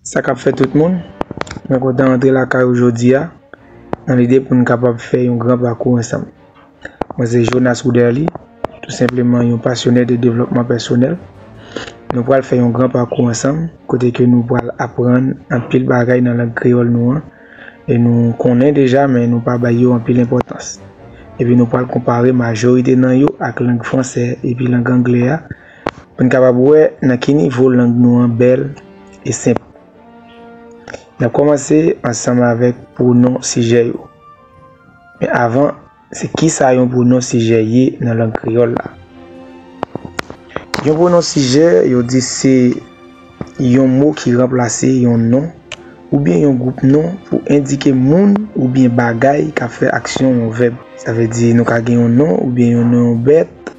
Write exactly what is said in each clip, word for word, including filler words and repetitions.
Sa k ap fèt tout moun? Mwen kontan antre lakay ou jodi a, nan lide pou n kapab fè yon gran pakou ansanm. Mwen se Jonas Wooderly, tou senpleman yon pasyone de devlòpman pèsonèl. Nou pral fè yon gran pakou ansanm, kote ke nou pral aprann anpil bagay nan lang kreyòl nou an, e nou konnen deja, men nou pa bay yo anpil enpòtans. Epi nou pral konpare majorite nan yo ak lang fransè epi lang anglè a, pou n kapab wè nan ki nivo lang nou an bèl e senp. N ap kòmanse ansanm avèk pwonon sijè yo. Men avan, se kisa yon pwonon sijè ye nan lang kreyòl la? Yon pwonon sijè, yo di se yon mo ki ranplase yon non oubyen yon gwoup non pou endike moun oubyen bagay k ap fè aksyon yon vèb. Sa vle di nou ka gen yon non oubyen yon non yon bèt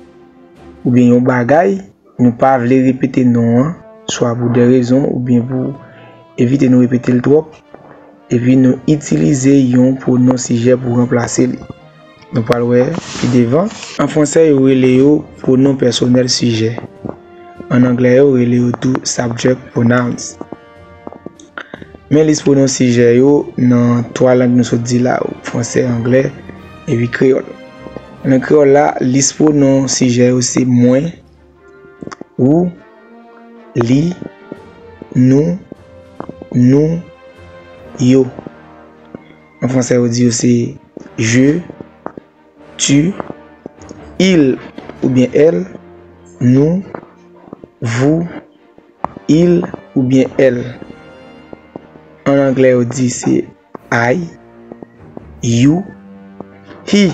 oubyen yon bagay, nou pa vle repete non an, swa pou de rezon oubyen pou evite nou repete l twòp, epi nou itilize yon pwonon sijè pou ranplase li. Nou pral wè pi devan. An fransè, yo rele yo pwonon pèsonèl sijè. An anglè, yo rele yo tou subject pronouns. Men lis pwonon sijè yo nan twa lang nou sot di la, fransè, anglè, epi kreyòl. Nan kreyòl la, lis pwonon sijè yo se mwen, ou, li, nou, nou, yo. An fransè, yo di yo se je, tu, il oubyen elle, nous, vous, il oubyen elle. An anglè, yo di se I, you, he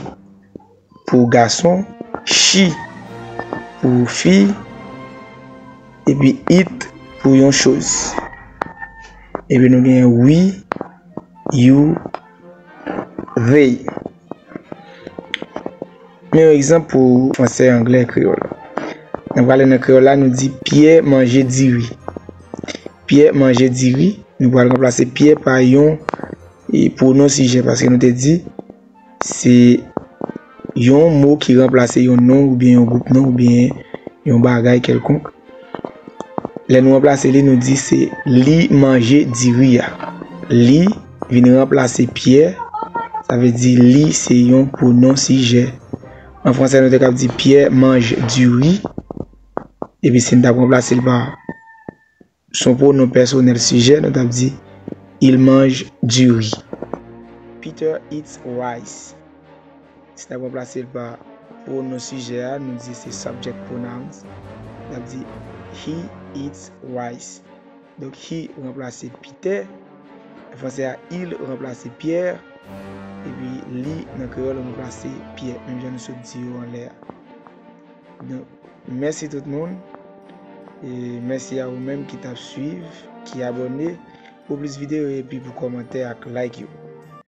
pou gason, she pou fi, epi it pou yon choz. Epi nou gen we, you, they. Men yon egzanp pou fransè, anglè, kreyòl. Nan prale nan kreyòl la, nou di Pyè manje diri. Pyè manje diri, nou pral ranplase Pyè pa yon e pwonon sijè, paske nou te di se yon mo ki ranplase yon non oubyen yon gwoup non oubyen yon bagay kèlkonk. Lè nou ranplase li, nou di se li manje diri a. Li vin ranplase Pyè, sa vle di li se yon pwonon sijè. An fransè, nou te kab di Pierre mange du riz. Epi si n t ap ranplase l pa son pwonon pèsonèl sijè, nou t ap di il mange du riz. Peter eats rice. Si n ap ranplase l pa pwonon sijè a, nou di se subject pronouns. N ap di he eats rice. Donk, he ranplase Peter. Nan fransè a, il ranplase Pierre. Epi li, nan kreyòl, ranplase Pyè. Menm jan nou sot di yo anlè a. Donk, mèsi tout moun. E mèsi a ou menm ki t ap swiv, ki abòne. Pou plis videyo epi pou kòmantè ak like yo.